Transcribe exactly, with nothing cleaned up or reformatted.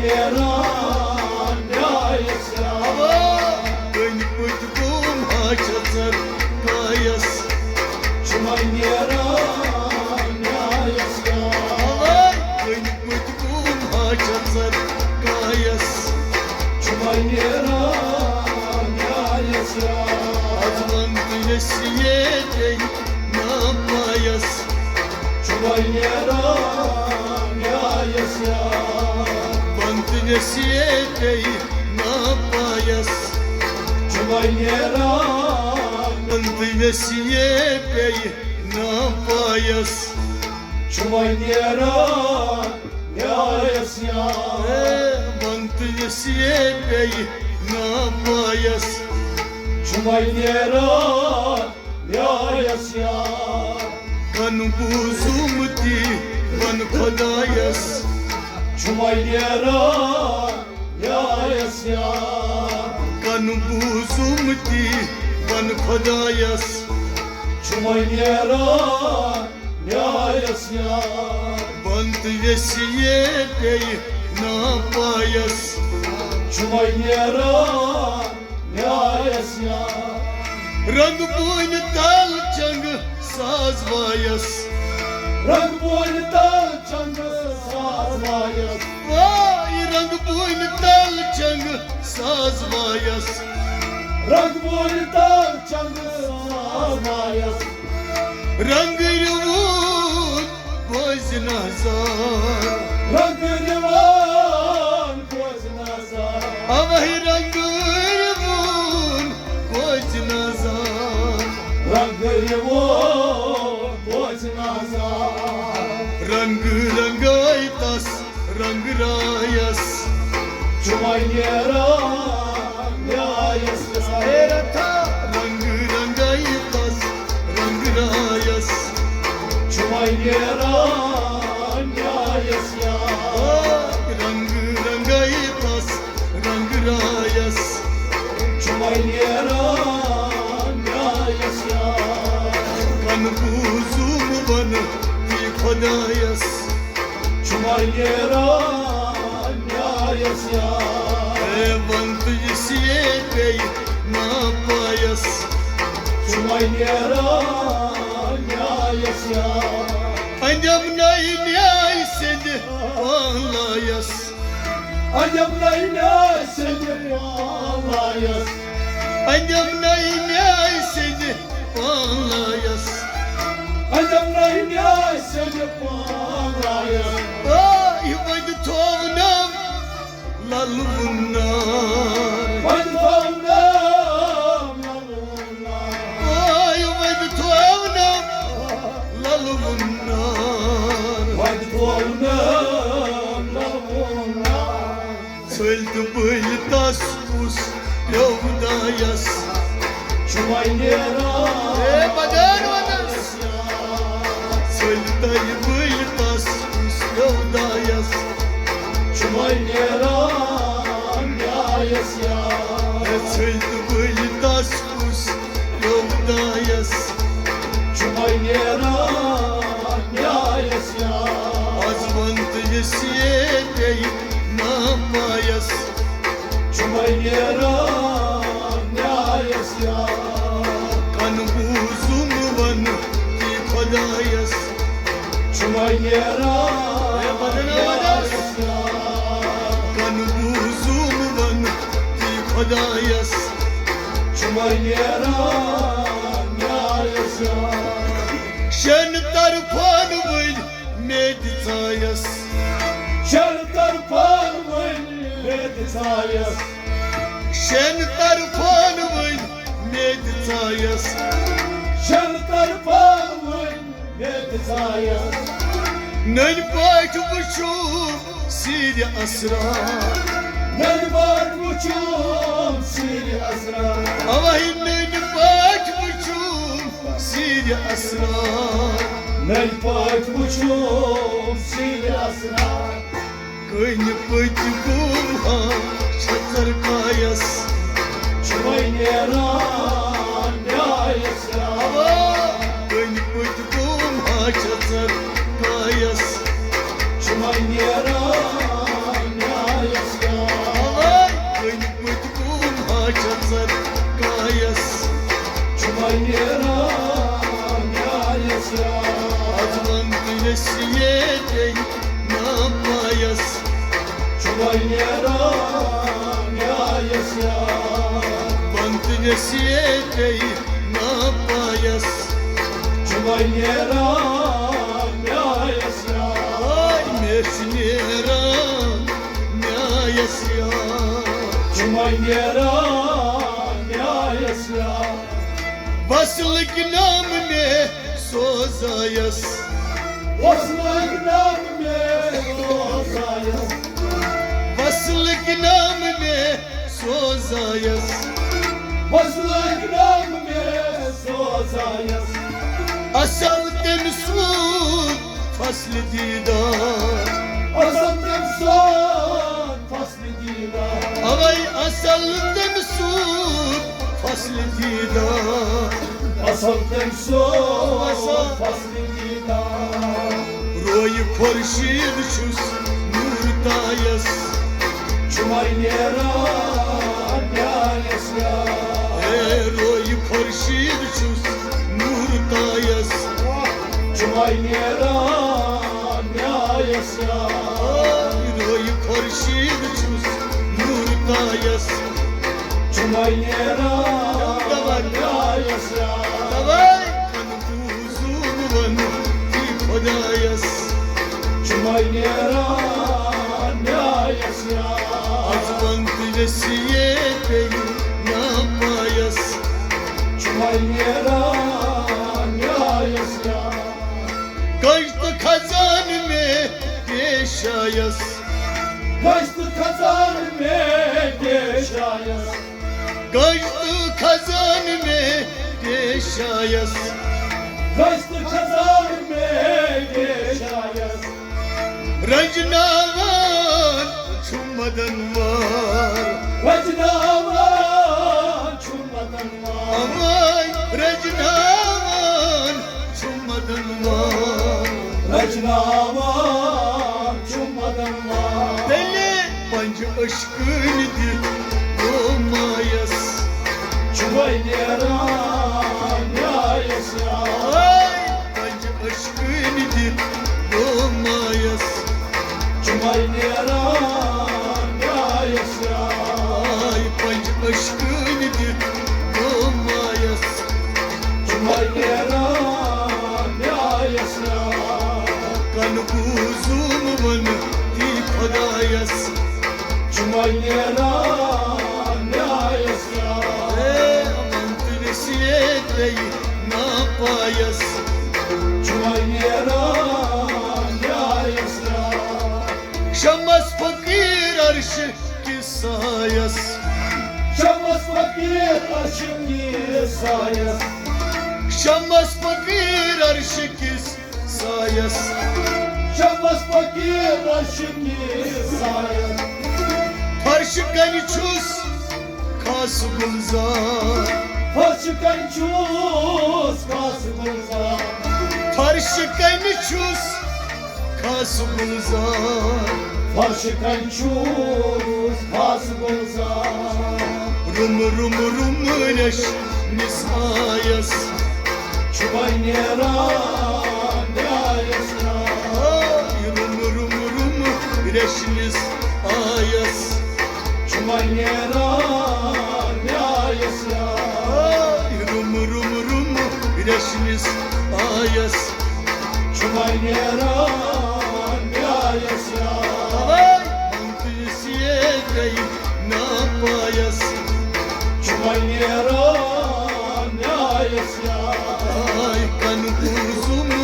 نیران نیایس یار۔ اوا، کٔنۍ پٔتۍ گوم ہا چھژر کایس۔ چھُ وۄنۍ نیران نیایس یار۔ اوا، کٔنۍ پٔتۍ گوم ہا چھژر کایس۔ چھُ وۄنۍ نیران نیایس یار۔ از ون تہٕ یژھِ ییٚتے ناپایس۔ چھُ وۄنۍ نیران نیایس یار۔ ون تہٕ یژھِ ییٚتے ناپایس۔ چھُ وۄنۍ نیران۔ ون تہٕ یژھِ ییٚتے ناپایس۔ چھُ وۄنۍ نیران نیایس یار۔ اے، ون تہٕ یژھِ ییٚتے ناپایس۔ چھُ وۄنۍ نیران نیایس یار۔ کن بوٗزُم تی ون خۄدایس۔ چھُ وۄنۍ نیران نیایس یار۔ کن بوٗزُم تی ون خۄدایس۔ چھُ وۄنۍ نیران نیایس یار۔ ون تہٕ یژھِ ییٚتے ناپایس۔ چھُ وۄنۍ نیران نیایس یار۔ رنگ بوٗنہِ تل چنگ ساز وایس۔ رنگ بوٗنہِ تل چنگ ساز وایس۔ واے رنگ بوٗنہِ تل چنگ ساز وایس۔ رنگ بوٗنہِ تل چنگ ساز وایس۔ رنگ یِوان بوزِ نظر۔ رنگ یِوان بوزِ نظر۔ اوہے رنگ یِوان بوزِ نظر۔ رنگ یِوان بوزِ نظر۔ رنگ رنگاے تس رنگ رایس۔ چھُ وۄنۍ نیران نیایس یار۔ رنگ رنگاے تس رنگ رایس۔ چھُ وۄنۍ نیران نیایس یار۔ رنگ رنگاے تس رنگ رایس۔ چھُ وۄنۍ نیران نیایس یار۔ کن بوٗزُم ون تی خۄدایس۔ چھُ وۄنۍ نیران نیایس یار۔ اے ون تہٕ یژھِ ییٚتے ناپایس۔ چھُ وۄنۍ نیران نیایس یار۔ اندم نَے نیایہِ سٕنٛدِ پانلایس۔ اندم نَے نیایہِ سٕنٛدِ پانلایس۔ اندم نَے نیایہِ سٕنٛدِ پانلایس۔ اندم نَے نیایہِ سٕنٛدِ پانلایس۔ آ، یہِ وَتہِ تھوونم لَلہٕ وُنار۔ وَتہِ تھوونم لَلہٕ وُنار۔ آ، یہِ وَتہِ تھوونم لَلہٕ وُنار۔ وَتہِ تھوونم لَلہٕ وُنار۔ ژھٔلۍ تہٕ بٔلۍ تس کُس پیوٚو دایس۔ چھُ وۄنۍ نیران۔ A Badr once. ژھٔلۍ تہٕ بٔلۍ تس کُس پیوٚو دایس۔ چھُ وۄنۍ نیران نیایس یار۔ اے ژھٔلۍ تہٕ بٔلۍ تس کُس پیوٚو دایس۔ چھُ وۄنۍ نیران نیایس یار۔ از ون تہٕ یژھِ ییٚتے ناپایس۔ چھُ وۄنۍ نیران نیایس یار۔ کن بوٗزُم ون تی خۄدایس۔ چھُ وۄنۍ نیران اے بدر ونس۔ نیایس یار۔ کن بوٗزُم ون تی خۄدایس۔ چھُ وۄنۍ نیران نیایس یار۔ شٮ۪ن طرفن وٕنۍ مےٚ تہِ ژایس۔ شٮ۪ن طرفن وٕنۍ مےٚ تہِ ژایس۔ شٮ۪ن طرفن وٕنۍ مےٚ تہِ ژایس۔ شٮ۪ن طرفن وٕنۍ مےٚ تہِ ژایس۔ نٔنۍ پٲٹھۍ وٕچھُم سیٖرِ اسرار۔ نٔنۍ پٲٹھۍ وٕچھُم سیٖرِ اسرار۔ اوہے نٔنۍ پٲٹھۍ وٕچھُم سیٖرِ اسرار۔ نٔنۍ پٲٹھۍ وٕچھُم سیٖرِ اسرار۔ کٔنۍ پٔتۍ گوم ہا چھژر کایس۔ چھُ وۄنۍ نیران نیایس یار۔ اوا، کٔنۍ پٔتۍ گوم ہا چھژر کایس۔ چھُ وۄنۍ نیران چھُ وۄنۍ نیران میٛایَس یار۔ پنٛت ویسیے پیٚیہِ ناپایَس۔ چھُ وۄنۍ نیران میٛایَس یار۔ ہاے، مےٚ چھُ نیران میٛایَس یار۔ چھُ وۄنۍ نیران میٛایَس یار۔ وصلٕکۍ نام مےٚ سوزایس۔ وصلٕکۍ نام مےٚ سوزایس۔ وصلٕکۍ نام مےٚ سوزایس۔ وصلٕکۍ نام مےٚ سوزایس۔ اصل تٔمۍ سُنٛد فصل دیٖدار۔ اصل تٔمۍ سُنٛد فصل اوے اصل تٔمۍ سُنٛد فصل دیٖدار۔ اصل تٔمۍ سُنٛد فصل دیٖدار۔ رویہِ خورشیٖد چھُس نوٗر تایس۔ چھُ وۄنۍ نیران میٛایَس یار۔ اے رویہِ خورشیٖد چھُس نوٗر تایس۔ چھُ وۄنۍ نیران میٛایَس یار۔ رویہِ خورشیٖد چھُس نوٗر تایس۔ چھُ وۄنۍ نیران میٛایَس یار۔ کن بوٗزُم وَنہٕ تی خۄدایس۔ چھُ وۄنۍ نیران میٛایَس یار۔ از پنٛت ویسیے پیٚیہِ ناپایس۔ چھُ وۄنۍ نیران میٛایَس یار۔ گٔے تہٕ خزانہٕ مےٚ پیش آیس۔ گٔے تہٕ خزانہٕ مےٚ پیش آیس۔ گٔے تہٕ خزانہٕ مےٚ پیش آیس۔ گٔے تہٕ خزانہٕ مےٚ پیش آیس۔ رجناوان چھُ مدن وار۔ رجناوان چھُ مدن وار۔ اوے رجناوان چھُ مدن وار۔ رجناوان چھُ مدن وار۔ تیٚلہِ پنجہِ عشقٕنۍ دِتھ گومایس۔ چھُ وۄنۍ نیران میٛایَس یار۔ اوے پنجہِ عشقٕنۍ دِتھ گومایس۔ چھُ وۄنۍ نیران میٛایَس یار۔ آے پنجہِ عشقٕنۍ دِتھ گومایس۔ چھُ وۄنۍ نیران میٛایَس یار۔ کن بوٗزُم وَنہٕ تی خۄدایس۔ چھُ وۄنۍ نیران میٛایَس یار۔ اے پنٛت ویسیے پیٚیہِ ناپایس۔ چھُ وۄنۍ نیران میٛایَس یار۔ شمس فقیٖر عرشہِ کِس سایس۔ شمس فقیٖر عرشہِ کِس سایس۔ شمس فقیٖر عرشہِ کِس سایس۔ شمس فقیٖر عرشہِ کِس سایس۔ فرشہِ کنہِ چھُس خاص گُلزار۔ فرشہِ کنہِ چھُس خاص گُلزار۔ فرشہِ کنہِ چھُس خاص گُلزار۔ فرشہِ کنہِ چھُس خاص گُلزار۔ رُم رُم رُم ریش نِس آیس۔ چھُ وۄنۍ نیران میٛایَس یار۔ رُم رُم رُم ریش نِس آیس۔ چھُ وۄنۍ نیران میٛایَس یار۔ رُم رُم رُم ریش نِس آیس۔ چھُ وۄنۍ نیران میٛایَس یار۔ پنٛت ویسیے گٔے ناپایس۔ چھُ وۄنۍ نیران